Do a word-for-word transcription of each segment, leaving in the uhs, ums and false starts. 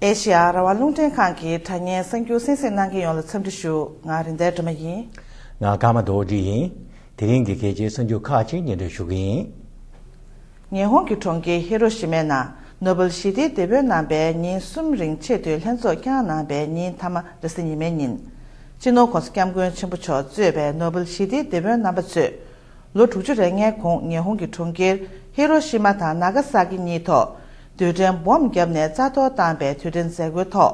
ཨེ་ཤེ་ཡ་རང་དབང་རླུང་འཕྲིན་ཁང་གི་དྲ་བརྙན་གསར་འགྱུར་གསན་གཟིགས་གནང་མཁན་ཡོངས་ལ་འཚམས་འདྲི་ཞུ། ང་རིན་ལྡན་སྒྲོལ་མ་ཡིན། ང་ཀརྨ་རྡོ་རྗེ་ཡིན། དེ་རིང་གི་གལ་ཆེའི་གསར་འགྱུར་ཁག་ཅིག་སྙན་སྒྲོན་ཞུ་གི་ཡིན། ཉི་ཧོང་གི་གྲོང་ཁྱེར་ཧི་རོ་ཤི་མའི་ནང་ནོ་བེལ་ཞི་བདེའི་དེད་དཔོན་རྣམ་པས་ཉིན་གསུམ་རིང་ཆེས་མཐོའི་ལྷན་ཚོགས་བསྐྱངས་གནང་བའི་ཉིན་མཐའ་མ་རེས་གཟའ་ཉི་མའི་ཉིན། སྤྱི་ནོར་༸གོང་ས་༸སྐྱབས་མགོན་ཆེན་པོ་མཆོག་གཙོས་པའི་ནོ་བེལ་ཞི་བདེའི་དེད་དཔོན་རྣམ་པ་ཚོས། ལོ་དྲུག་ཅུ་རེ་ལྔའི་གོང་ཉི་ཧོང་གི་གྲོང་ཁྱེར་ཧི་རོ་ཤི་མ་དང་ན་ག་ས་ཀི་གཉིས་ཐོག་རྡུལ་ཕྲན་སྦོམ་བརྒྱབ་ནས་རྩ་གཏོར་བཏང་པའི་དུས་དྲན་མཛད་སྒོའི་ཐོག་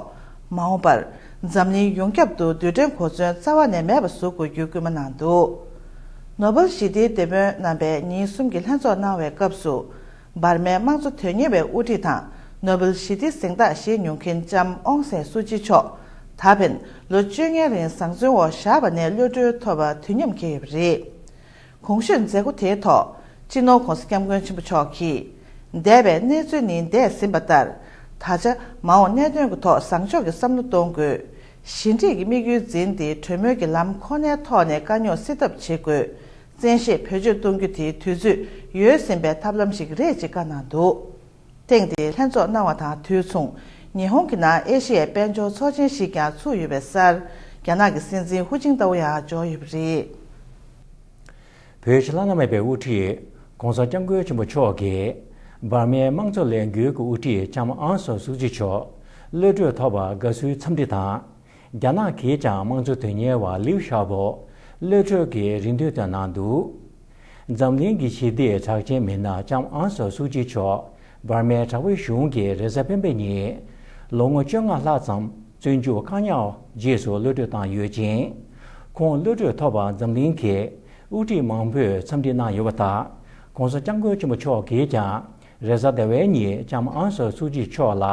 མ་འོངས་པར་འཛམ་གླིང་ཡོངས་ཁྱབ་ཏུ་རྡུལ་ཕྲན་གོ་མཚོན་རྩ་བ་ནས་མེད་པ་བཟོ་དགོས་རྒྱུའི་སྐུལ་མ་གནང་འདུག་ནོ་བེལ་ཞི་བདེའི་དེད་དཔོན་རྣམ་པས་ཉིན་གསུམ་གྱི་ལྷན་ཚོགས་གནང་བའི་སྐབས་སུ། འབར་མའི་དམངས་གཙོ་དོན་གཉེར་བའི་དབུ་ཁྲིད་དང་ནོ་བེལ་ཞི་བདེའི་གཟེངས་རྟགས་བཞེས་མྱོང་མཁན་ལྕམ་ཨོང་སན་སུའུ་ཅི་མཆོག་ད་ཕན་ལོ་བཅོ་ལྔའི་རིང་བཟང་བཙོན་འོག་བཞག་པ་ནས་གློད་གྲོལ་ཐོབ་པ་དུས་མཉམ་འཁེལ་ཡོད་པ་རེད། གོང་ཞུས་མཛད་སྒོ་དེའི་ཐོག་སྤྱི་ནོར་༸གོང་ས་༸སྐྱབས་མགོན་ཆེན་པོ་མཆོག་གིས། འདས་པའི་གནས་ཚུལ་ནི་འདས་ཟིན་པ་ལྟར། ད་ཆ་མ་འོངས་གནད་དོན་གྱི་ཐོག་བཟང་ཕྱོགས་ཀྱི་བསམ་བློ་གཏོང་དགོས། ཞི་འགྲིག་གི་དམིགས་ཡུལ་འཛིན་ཏེ་གྲོས་མོལ་གྱི་ལམ་ཁོ་ནའི་ཐོག་ནས་དཀའ་རྙོག་སེལ་ཐབས་བྱེད་དགོས། བཙན་ཤེད་བེད་སྤྱོད་གཏོང་རྒྱུ་དེའི་དུས་ཚོད་ཡོལ་ཟིན་པའི་ཐབས་ལམ་ཞིག་རེད་ཅེས་བཀའ་གནང་འདུག་ཐེངས་འདིའི་ལྷན་ཚོགས་གནང་བ་དང་དུས་མཚུངས། ཉི་ཧོང་གི་ནང་ཨེ་ཤེ་ཡའི་དཔལ་འབྱོར་ཚོགས་ཆེན་ཞིག་ཀྱང་ཚུགས་ཡོད་པའི་སར། རྒྱ་ནག་གི་སྲིད་འཛིན་ཧུའུ་ཅིན་ཏའོ་ཡང་འབྱོར་ཡོད་པ་རེད། བོད་ཕྱི་བླ་ན་མེད་པའི་དབུ་ཁྲིད་༸གོང་ས་༸སྐྱབས་མགོན་ཆེན་པོ་མཆོག་གིས། འབར་མའི་དམངས་གཙོ་ལས་འགུལ་གྱི་དབུ་ཁྲིད་ལྕམ་ཨང་སང་སུའུ་ཅི་མཆོག་གློད་གྲོལ་ཐོབ་པར་དགའ་བསུའི་འཚམས་འདྲི་དང་། རྒྱ་ནག་གིས་ཀྱང་དམངས་གཙོ་དོན་གཉེར་བ་ལིའུ་ཞའོ་པོ་གློད་གྲོལ་གྱི་རེ་འདུན་བཏོན་གནང་འདུག་འཛམ་གླིང་གི་ཞི་བདེའི་གྲགས་ཅན་མི་སྣ་ལྕམ་ཨང་སང་སུའུ་ཅི་མཆོག་འབར་མའི་དྲག་པོའི་གཞུང་གིས་རེས་གཟའ་སྤེན་པའི་ཉིན། ལོ་ངོ་བཅོ་ལྔ་ལྷག་ཙམ་བཙོན་འཇུག་བཀག་ཉར་རྗེས་སུ་གློད་གྲོལ་བཏང་ཡོད་ཅིང་། ཁོང་གློད་གྲོལ་ཐོབ་པར་འཛམ་གླིང་གི་དབུ་ཁྲིད་མང་པོས་འཚམས་འདྲི་གནང་ཡོད་པ་དང་། ༸གོང་ས་༸སྐྱབས་མགོན་ཆེན་པོ་མཆོག་གིས་ཀྱང་། རེས་གཟའ་ཟླ་བའི་ཉིན་ལྕམ་ཨང་སང་སུའུ་ཅི་མཆོག་ལ་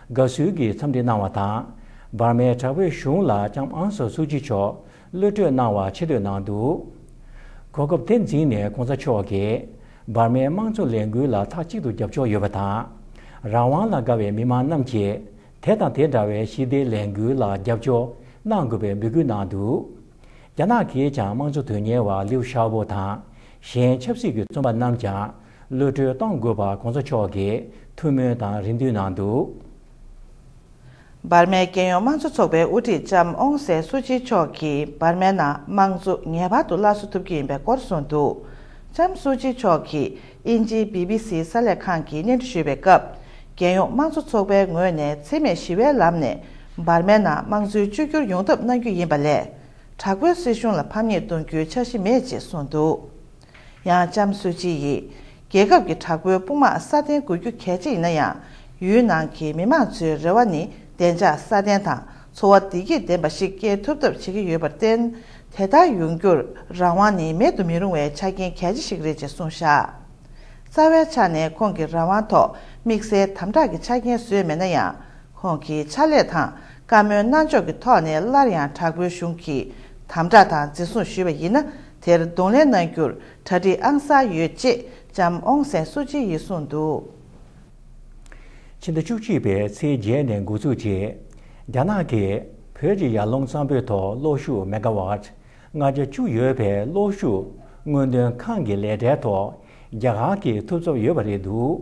དགའ་བསུའི་གི་འཚམས་འདྲི་གནང་བ་དང་། འབར་མའི་དྲག་པོའི་གཞུང་ལ་ལྕམ་ཨང་སང་སུའུ་ཅི་མཆོག་གློད་གྲོལ་གནང་བར་ཆེ་བསྟོད་གནང་འདུག་གོ་སྐབས་དེ་འཛིན་ནས་༸གོང་ས་མཆོག་གིས་འབར་མའི་དམངས་གཙོ་ལས་འགུལ་ལ་མཐའ་གཅིག་ཏུ་རྒྱབ་སྐྱོར་ཡོད་པ་དང་། རང་དབང་ལ་དགའ་བའི་མི་མང་རྣམས་ཀྱིས་དེ་དང་དེ་འདྲ་བའི་ཞི་བདེའི་ལས་འགུལ་ལ་རྒྱབ་སྐྱོར་གནང་དགོས་པའི་འབོད་སྐུལ་གནང་འདུག་རྒྱ་ནག་གིས་ཀྱང་དམངས་གཙོ་དོན་གཉེར་བ་ལིའུ་ཞའོ་པོ་དང་། གཞན་ཆབ་སྲིད་ཀྱི་བཙོན་པ་རྣམས་ཀྱང་གློད་གྲོལ་གཏོང་དགོས་པར་༸གོང་ས་མཆོག་གིས་ཐུགས་སྨོན་དང་རེ་འདུན་གནང་འདུག་འབར་མའི་རྒྱལ་ཡོངས་དམངས་གཙོ་ཚོགས་པའི་དབུ་ཁྲིད་ལྕམ་ཨོང་སན་སུའུ་ཅི་མཆོག་གིས་འབར་མའི་ནང་དམངས་གཙོ་ངེས་པར་དུ་སླར་གསོ་ཐུབ་ཀྱི་ཡིན་པའི་སྐོར་གསུངས་འདུག་ལྕམ་སུའུ་ཅི་མཆོག་གིས་དབྱིན་ཇིའི་བི་བི་སི་གསར་ལས་ཁང་གིས་སྙན་སྒྲོན་ཞུས་པའི་སྐབས། རྒྱལ་ཡོངས་དམངས་གཙོ་ཚོགས་པའི་ངོས་ནས་འཚེ་མེད་ཞི་བའི་ལམ་ནས་འབར་མའི་ནང་དམངས་གཙོའི་བཅོས་བསྒྱུར་ཡོང་ཐབས་གནང་རྒྱུ་ཡིན་པ་ལས། དྲག་པོའི་སྲིད་གཞུང་ལ་ཕམ་ཉེས་གཏོང་རྒྱུའི་འཆར་གཞི་མེད་ཅེས་གསུངས་འདུག་ཡང་ལྕམ་སུའུ་ཅི་ཡིས། རྒྱལ་ཁབ་ཀྱི་དྲག་པོའི་དཔུང་དམག་སྲ་བརྟན་དགོས་རྒྱུ་གལ་ཆེ་ཡིན་ན་ཡང་། ཡུལ་ནང་གི་མི་མང་ཚོའི་རེ་བ་ནི་བདེ་འཇགས་སྲ་བརྟན་དང་འཚོ་བ་བདེ་སྐྱིད་ལྡན་པ་ཞིག་སྐྱེལ་ཐུབ་ཐབས་བྱེད་ཀྱི་ཡོད་པར་བརྟེན། དེ་ལྟར་ཡོང་རྒྱུར་རང་དབང་ནི་མེད་དུ་མི་རུང་བའི་ཆ་རྐྱེན་གལ་ཆེ་ཞིག་རེད་ཅེས་གསུངས་བཞག་རྩ་བའི་ཆ་ནས་ཁོང་གིས་རང་དབང་ཐོག་དམིགས་བསལ་དམ་དྲག་གི་ཆ་རྐྱེན་བཟོས་མེད་ན་ཡང་། ཁོང་གིས་ཕྱག་ལས་དང་བཀའ་མོལ་གནང་ཕྱོགས་ཀྱི་ཐོག་ནས་སླར་ཡང་དྲག་པོའི་གཞུང་གིས་དམ་དྲག་དང་འཛིན་བཟུང་ཞུས་པ་ཡིན་ན། དེར་གདོང་ལེན་གནང་རྒྱུར་གྲ་སྒྲིག་ཨང་གསར་ཡོད་ཅེས་ལྕམ་ཨོང་སན་སུའུ་ཅི་ཡིས་གསུངས་འདུག་ཕྱི་ཟླ་བཅུ་གཅིག་པའི་ཚེས་བརྒྱད་ནས་འགོ་འཛུགས་ཀྱིས། རྒྱ་ནག་གིས་བོད་ཀྱི་ཡར་ཀླུང་གཙང་པོའི་ཐོག་གློག་ཤུགས་མེ་ག་ཝཊ་ལྔ་བརྒྱ་བཅུ་ཡོད་པའི་གློག་ཤུགས་སྔོག་འདོན་ཁང་གི་ལས་གྲྭའི་ཐོག་རྒྱ་གར་གྱིས་ཐུབ་ཚབ་ཡོད་པ་རེད་འདུག་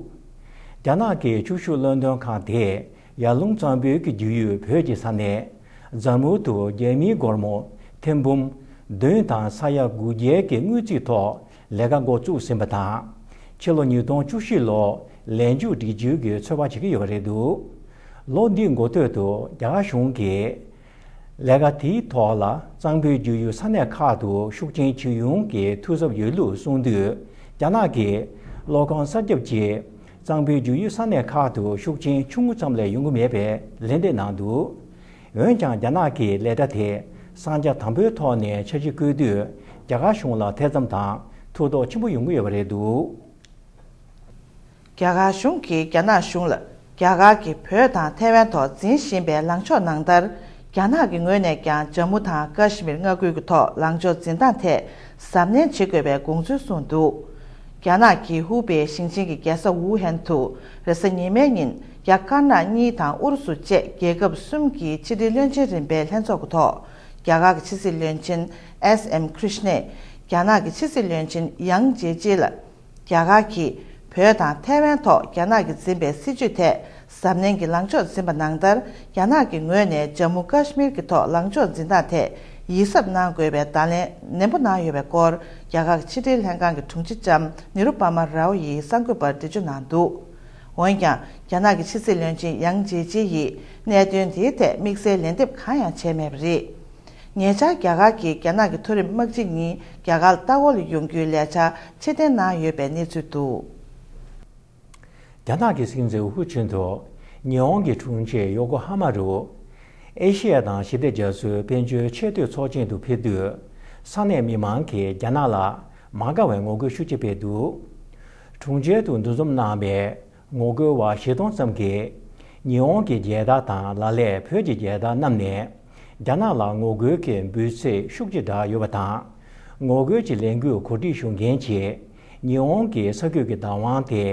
རྒྱ་ནག་གི་ཆུ་ཤུགས་གློག་འདོན་ཁང་དེས་ཡར་ཀླུང་གཙང་པོའི་གི་རྒྱུས་ཡོད་བོད་ཀྱི་ས་གནས་རྫ་མུར་དུ་རྒྱ་མིའི་སྒོར་མོ་ཐེར་འབུམ་བདུན་དང་ས་ཡ་དགུ་བརྒྱའི་གི་དངུལ་རྩིས་ཐོག་ལས་ཀ་འགོ་བཙུགས་ཟིན་པ་དང་། ཕྱི་ལོ་ཉིས་སྟོང་བཅུ་བཞི་ལོ་ལས་མཇུག་སྒྲིལ་རྒྱུའི་གི་ཚོད་དཔག་བྱེད་ཀྱི་ཡོད་པ་རེད་འདུག་ལོ་འདིའི་འགོ་སྟོད་དུ་རྒྱ་གར་གཞུང་གིས་ལས་ཀ་དེའི་ཐོག་ལ་གཙང་པོའི་རྒྱུས་ཡོད་ས་གནས་ཁག་ཏུ་ཤུགས་རྐྱེན་ཇི་ཡོང་གི་ཐུགས་འཚབ་ཡོད་ལུགས་གསུངས་དུས། རྒྱ་ནག་གིས་གློག་ཁང་གསར་རྒྱབ་ཀྱིས་གཙང་པོའི་རྒྱུས་ཡོད་ས་གནས་ཁག་ཏུ་ཤུགས་རྐྱེན་ཆུང་ངུ་ཙམ་ལས་ཡོང་གི་མེད་པའི་ལན་འདེབས་གནང་འདུག་འོན་ཀྱང་རྒྱ་ནག་གིས་ལས་གྲྭ་དེ་གསང་རྒྱ་དམ་པོའི་ཐོག་ནས་འཆར་གཞི་བཀོད་དུས། རྒྱ་གར་གཞུང་ལ་ཐེ་ཚོམ་དང་ཐུགས་དོགས་ཆེན་པོ་ཡོང་གི་ཡོད་པ་རེད་འདུག་རྒྱ་གར་གཞུང་གིས་རྒྱ་ནག་གཞུང་ལ་རྒྱ་གར་གྱིས་བོད་དང་ཐའེ་ཝན་ཐོག་འཛིན་བཞིན་པའི་ལངས་ཕྱོགས་ནང་ལྟར། རྒྱ་ནག་གི་ངོས་ནས་ཀྱང་ཇམ་མུ་དང་ཀ་ཤི་མིར་མངའ་ཁུལ་གྱི་ཐོག་ལངས་ཕྱོགས་འཛིན་སྟངས་ཐད་གཟབ་ནན་བྱེད་དགོས་པའི་དགོངས་ཚུལ་གསུངས་འདུག་རྒྱ་ནག་གི་ཧུའུ་པེ་ཞིང་ཆེན་གྱི་རྒྱལ་ས་ཝུ་ཧན་དུ་རེས་གཟའ་ཉི་མའི་ཉིན། རྒྱ་དཀར་ནག་གཉིས་དང་ཨུ་རུ་སུ་བཅས་རྒྱལ་ཁབ་གསུམ་གྱི་ཕྱི་དྲིལ་བློན་ཆེན་རིམ་པའི་ལྷན་ཚོགས་ཀྱི་ཐོག་རྒྱ་གར་གྱི་ཕྱི་སྲིད་བློན་ཆེན་ཨེས་ཨེམ་ཁྲི་ཤི་ནས་རྒྱ་ནག་གི་ཕྱི་སྲིད་བློན་ཆེན་ཡང་ཇེ་ཅི་ལ། རྒྱ་གར་གྱིས་བོད་དང་ཐའེ་ཝན་ཐོག་རྒྱ་ནག་གིས་འཛིན་པའི་སྲིད་བྱུས་ཐད་ གཟབ་ནན་གྱི་ལངས་ཕྱོགས་འཛིན་པ་ནང་ལྟར། རྒྱ་ནག་གི་ངོས་ནས་ཇམ་མུ་ཀ་ཤི་མིར་གྱི་ཐོག་ལངས་ཕྱོགས་འཛིན་སྟངས་ཐད་ཡིད་གཟབ་གནང་དགོས་པའི་བརྡ་ལན་ནན་པོ་གནང་ཡོད་པའི་སྐོར། རྒྱ་གར་གྱི་ཕྱི་འབྲེལ་ལྷན་ཁང་གི་དྲུང་ཆེ་ལྕམ་ནི་རུ་པ་མ་རའོ་ཡིས་གསར་འགོད་པར་འགྲེལ་བརྗོད་གནང་འདུག་འོན་ཀྱང་། རྒྱ་ནག་གི་ཕྱི་སྲིད་བློན་ཆེན་ཡང་ཇེ་ཅི་ཡིས་གནད་དོན་དེའི་ཐད་དམིགས་བསལ་ལན་འདེབས་གང་ཡང་བྱས་མེད་པ་རེད། ཉེ་ཆར་རྒྱ་གར་གྱིས་རྒྱ་ནག་གི་མཐོ་རིམ་དམག་སྤྱི་གཉིས་རྒྱ་གར་ལྟ་སྐོར་ལ་ཡོང་རྒྱུའི་ལས་འཆར་ཕྱིར་འཐེན་གནང་ཡོད་པའི་གནས་ཚུལ་འདུག་རྒྱ་ནག་གི་སྲིད་འཛིན་ཧུའུ་ཅིན་ཐའོ་ཉི་ཧོང་གི་དྲུང་ཆེ་ཡོ་ཀོ་ཧ་མ་རུ། ཨེ་ཤེ་ཡ་དང་ཞི་བདེ་རྒྱ་མཚོའི་དཔལ་འབྱོར་ཆེས་མཐོའི་ཚོགས་ཆེན་དུ་ཕེབས་དུས། ས་གནས་མི་མང་གིས་རྒྱ་ནག་ལ་མ་དགའ་བའི་ངོ་རྒོལ་ཤུགས་ཆེ་སྤེལ་འདུག་དྲུང་ཆེ་དུ་འདུ་འཛོམས་གནང་བའི་ངོ་རྒོལ་བ་བཞི་སྟོང་ཙམ་གྱིས། ཉི་ཧོང་གི་རྒྱལ་དར་དང་ལ་ལས་བོད་ཀྱི་རྒྱལ་དར་བསྣམས་ནས། རྒྱ་ནག་ལ་ངོ་རྒོལ་གྱི་འབོད་ཚིག་ཤུགས་ཆེ་བསྒྲགས་ཡོད་པ་དང་། ངོ་རྒོལ་གྱི་ལས་འགུལ་གོ་སྒྲིག་ཞུ་མཁན་གྱིས། ཉི་ཧོང་གི་ས་ཁུལ་གྱི་བདག་དབང་དེ།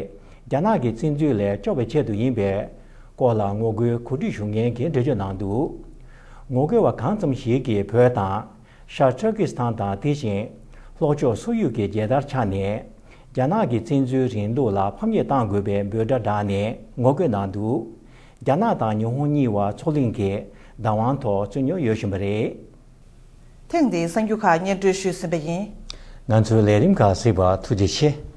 རྒྱ་ནག་གི་བཙན་འཛུལ་ལས་སྐྱོབ་པའི་ཆེད་དུ་ཡིན་པའི་སྐོར་ལ་ངོ་རྒོལ་གོ་སྒྲིག་ཞུ་མཁན་གྱིས་འགྲེལ་བརྗོད་གནང་འདུག་ངོ་རྒོལ་བ་གང་ཙམ་ཞིག་གིས་བོད་དང་། ཤར་ཏུར་ཀི་སི་ཐན་དང་དེ་བཞིན། ལྷོ་ཕྱོགས་སོག་ཡུལ་གྱི་རྒྱལ་དར་འཕྱར་ནས། རྒྱ་ནག་གི་བཙན་འཛུལ་རིང་ལུགས་ལ་ཕམ་ཉེས་གཏང་དགོས་པའི་འབོད་སྒྲ་བསྒྲགས་ནས་ངོ་རྒོལ་གནང་འདུག་རྒྱ་ནག་དང་ཉི་ཧོང་གཉིས་བར་མཚོ་གླིང་གི་བདག་དབང་ཐོག་རྩོད་རྙོག་ཡོད་བཞིན་པ་རེད། ཐེངས་འདིའི་གསར་འགྱུར་ཁག་སྙན་སྒྲོན་ཞུས་ཟིན་པ་ཡིན། ང་ཚོའི་ལས་རིམ་ཁག་གཟིགས་པར་ཐུགས་རྗེ་ཆེ།